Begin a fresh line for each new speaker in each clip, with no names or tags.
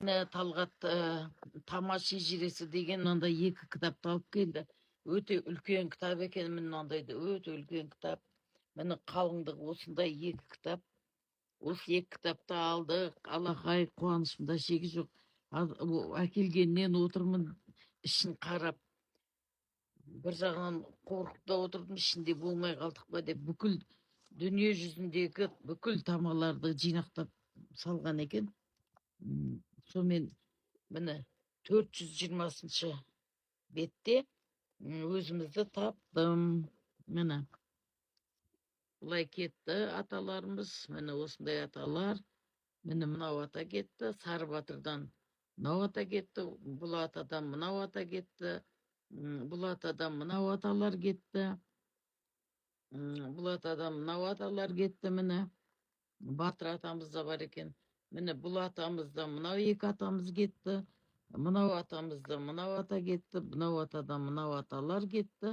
Міне, Талғат «Тама шежіресі» деген мынандай екі кітапты алып келді. Өте үлкен кітап екен, міне, мынандай өте үлкен кітап. Міне, қалыңдығы осындай екі кітап. Осы екі кітапты алдық. Алақай, қуанышымда шегі жоқ. Әкелгеннен отырмын ішін қарап. Бір жағынан қорқып та отырдым, ішінде болмай қалдық па деп. Бүкіл дүние жүзіндегі бүкіл тамаларды жинақтап салған екен. Сонымен, міне, 420 бетте өзімізді таптым. Міне, былай кетті аталарымыз. Міне, осындай аталар. Міне, мынау ата кетті. Сары батырдан мынау ата кетті, бұл атадан мынау ата кетті, бұл атадан мынау аталар кетті, бұл атадан мынау аталар кетті. Міне, батыр атамыз да бар екен. Міне, бұл атамыздан мынау екі атамыз кетті, мынау атамыздан мынау ата кетті, мынау атадан мынау аталар кетті,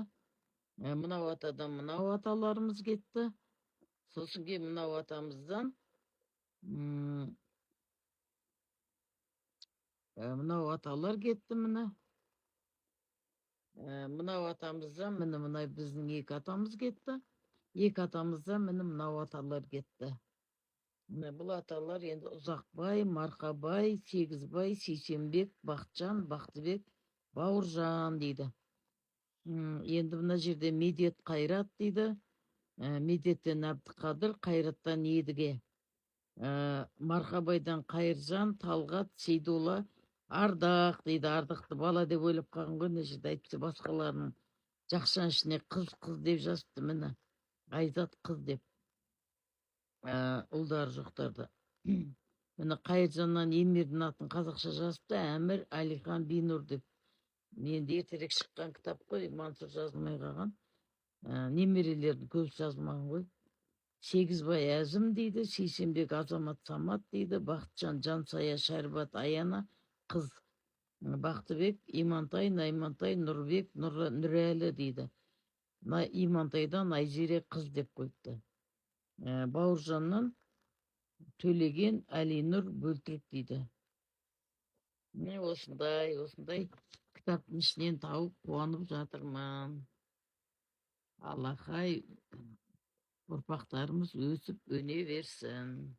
мынау атадан мынау аталарымыз кетті. Сосын кейін мынау атамыздан мынау аталар кетті. Міне, мынау атамыздан, міне, мына біздің екі атамыз кетті. Екі атамыздан, міне, мынау аталар кетті. Міне, бұл аталар енді: Ұзақбай, Марқабай, Сегізбай, Сейсенбек, Бақытжан, Бақтыбек, Бауыржан дейді. Енді мына жерде Медет, Қайрат дейді. Медеттен Әбдіқадыр, Қайраттан Едіге. Марқабайдан Қайыржан, Талғат, Сейдолла, Ардақ дейді. Ардақты бала деп ойлап қалған ғой мына жерде, әйтпесе басқаларының жақшаның ішіне «қыз, қыз» деп жазыпты. Міне, Айзат қыз деп. Ұлдары жоқтарды. Міне, Қайыржаннан Емирдің атын қазақша жазыпты: Әмір, Әлихан, Бинур деп. Енді ертерек шыққан кітап қой, Мансұр жазылмай қалған. Немерелердің көбісі жазылмаған ғой. Сегізбай, Әзім дейді, Сейсенбек, Азамат, Самат дейді, Бақытжан, Жансая, Шәрбат, Аяна қыз, Бақтыбек, Имантай, Наймантай, Нұрбек, Нұрәлі дейді. Имантайдан Айзере қыз деп қойыпты. Бауыржаннан Төлеген, Әлинұр, Бөлтірік дейді. Міне, осындай осындай кітаптың ішінен тауып қуанып жатырмын. Аллахай, ұрпақтарымыз өсіп өне берсін.